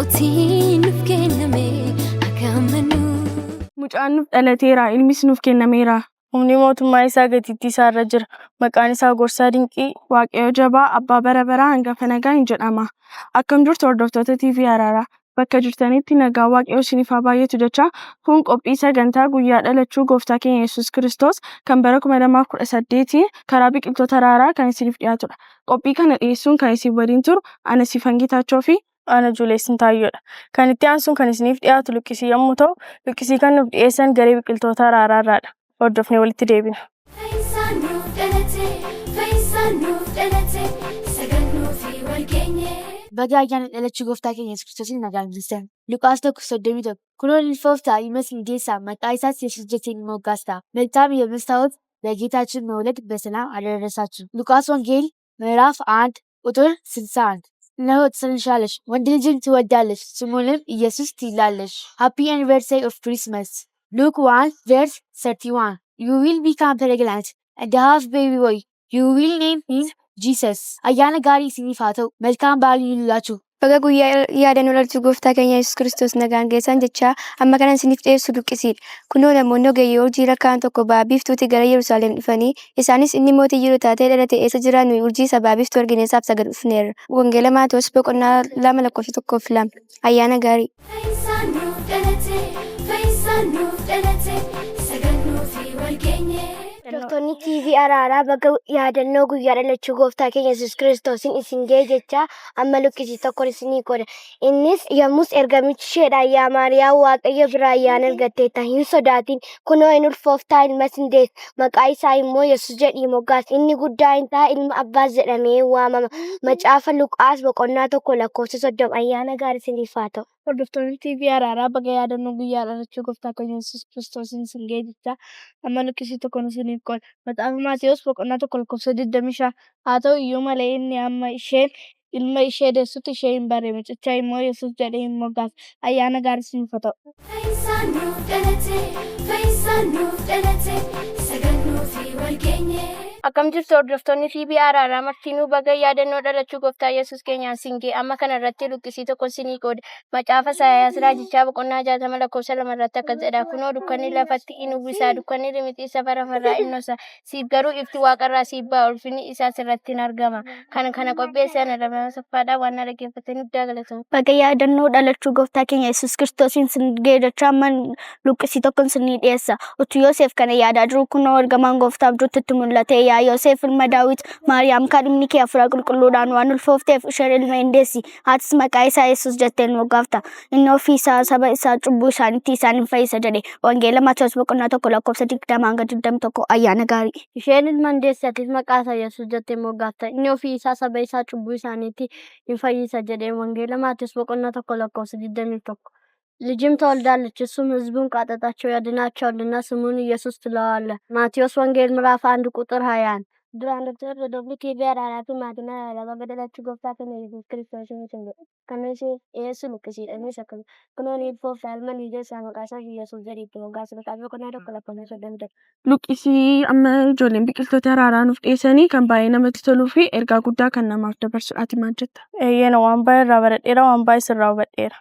Mootiin nuuf kenname akka amannu. Mucaan nuuf dhalateera, ilmis nuuf kennameera. Humni mootummaa isaa gatiittii isaa irra jira. Maqaan isaa Gorsaa Dinqii, Waaqayyo Jabaa, Abbaa Bara Baraa, Hangafa Nagaa hin jedhama. Akkam jirtu hordoftoota TV Araaraa? Bakka jirtanitti nagaa Waaqayyoo isiniif haa baay'atu jecha kun qophii sagantaa guyyaa dhalachuu gooftaa keenya Yesuus Kiristoos kan bara 2018 karaa biqiltoota araaraa kan isiniif dhiyaatudha. Qophii kana dhiyeessuun kan isin waliin turu ana Sifan Gitaachoo fi ana Juuleessin Taayyoodha. Kan itti aansuun kan isiniif dhiyaatu luqqisii yommuu ta'u, luqqisii kan nuuf dhiyeessan garee biqiltoota araaraa irraadha. Hordofnee walitti deebina. Fayyisaan nuuf dhalate, fayyisaan nuuf dhalate, sagannuufi wal geenye. Baga ayyaana dhalachuu gooftaa keenya Yesuus Kiristoosiin nagaan geessan. Luqaas 1:31. Kunoo ni ulfoofta, ilmas ni deessa, maqaa isaas Yesuus jettee ni moggaasta. መልካም የመስታወት ለጌታችን መውለድ በሰላም አደረሳችሁ። ሉቃስ ወንጌል ምዕራፍ 1 ቁጥር 61። እነሆ ትፀንሻለሽ፣ ወንድ ልጅም ትወልጃለሽ፣ ስሙንም ኢየሱስ ትይላለሽ። Happy anniversary of Christmas. Luke 1 verse 31. You will become pregnant and have baby boy. You will name him Jesus. Ayyaana gaarii isiniif haa ta'u. መልካም በዓል ይሁንላችሁ። Baga guyyaa yaadannoo dhalachuu gooftaa keenya Yesuus Kiristoos nagaan geessan jechaa amma kanan isiniif dhiyeessu luqqisiidha. Kunoo namoonni ogeeyyii urjii rakkaan tokko ba'a biiftuutii gara Yerusaalem dhufanii isaanis inni mootii Yihuudotaa ta'ee dhalate eessa jira nuyi urjii isa ba'a biiftuu argine isaaf sagadu dhufneerra. Wangeela Maatewos boqonnaa 2 lakkoofsa 1 fi 2. Ayyaana gaarii. Fayyisaan nuuf dhalate, fayyisaan nuuf dhalate, sagannuufi wal geenye. Hordoftoonni TV Araaraa baga yaadannoo guyyaa dhalachuu gooftaa keenya Yesuus Kiristoosiin isin ga'e jechaa amma luqqisii tokko isinii qooda. Innis yommus ergamichi isheedhaan yaa Maariyaam Waaqayyo biraa ayyaana argatteetta hin sodaatin kunoo hin ulfooftaa ilmas hin deessa maqaa isaa immoo Yesuus jedhii moggaasi inni guddaa hin ta'a ilma Abbaas jedhamee waamama. Macaafa Luqaas boqonnaa 1 lakkoofsa 30 ayyaana gaarii isiniif haa ta'u. Hordoftoonni TV Araaraa baga yaadannoo guyyaa dhalachuu gooftaa keenya Yesuus Kiristoosiin isin ga'e jechaa amma luqqisii tokko isiniif qooda. Macaafa Maatewos boqonnaa 1 lakkoofsa 25. Haa ta'u iyyuu malee inni amma isheen ilma ishee deessutti ishee hin barre mucicha immoo Yesuus jedhee hin moggaase. Ayyaana gaarii isiniif haa ta'u. Fayyisaan nuuf dhalate, fayyisaan nuuf dhalate, sagannuufi wal geenye. Akkam jirtu hordoftoonni TV Araaraa martinuu baga yaadannoo dhalachuu gooftaa Yesuus keenyaan isin ga'e amma kana irratti luqqisii tokko isinii qooda. Macaafa Isaayaas raajichaa boqonnaa 60 lakkoofsa 2 irratti akkas jedha. Kunoo dukkanni lafatti in uwwisa, dukkanni rimixii safara farraa in dhosa. Siif garuu ifti waaqarraa siif ba'a, ulfinni isaas irratti in argama. Kan kana qopheesse ana Lammaa Saffaadhaa waan na dhaggeeffataniif guddaa galatooma. Baga yaadannoo dhalachuu gooftaa keenya Yesuus Kiristoosiin isin ga'e jechaa amma luqqisii tokko isinii dhiyeessa. Utuu Yoosef kana yaadaa jiru kunoo ergamaan gooftaa abjuutti itti mul'ate yaa Yoosef ilma Daawit Maariyaam kaadhimni kee hafuura qulqulluudhaan waan ulfoofteef isheen ilma hin deessi atis maqaa isaa Yesuus jettee ni moggaafta. Inni ofii isaa saba isaa cubbuu isaaniitti isaan hin fayyisa jedhe. Wangeela Maatewos boqonnaa 1 lakkoofsa 20 hanga 21 ayyaana gaarii. Isheen ilma hin deessi atis maqaa isaa Yesuus jettee moggaafta. Inni ofii isaa saba isaa cubbuu isaaniitti hin fayyisa jedhe. Wangeela Maatewos boqonnaa 1 lakkoofsa 21. ልጅም ትወልዳለች፣ እሱም ሕዝቡን ከኃጢአታቸው ያድናቸዋልና ስሙን ኢየሱስ ትለዋለህ። ማቴዎስ ወንጌል ምዕራፍ 1 ቁጥር 21። Duraan dursee hordoftoonni TV Araaraa fi maatiin Araaraa baga dhalachuu gooftaa keenya Yesuus Kiristoosiin isin ga'e. Kan isin dhiyeessu luqqisiidha. Innis akkana. Kunoo ni ulfoofta ilma ni deessaa maqaa isaa Yesuus jedhii itti moggaasi. Luqaas boqonnaa 1 lakkoofsa 31. Luqqisii amma ijoolleen biqiltoota araaraa nuuf dhiyeessanii kan baay'ee namatti toluu fi ergaa guddaa kan namaaf dabarsudha. Ati maal jetta? Eeyyeen waan baay'ee irraa baradheera waan baay'ee sirraa hubadheera.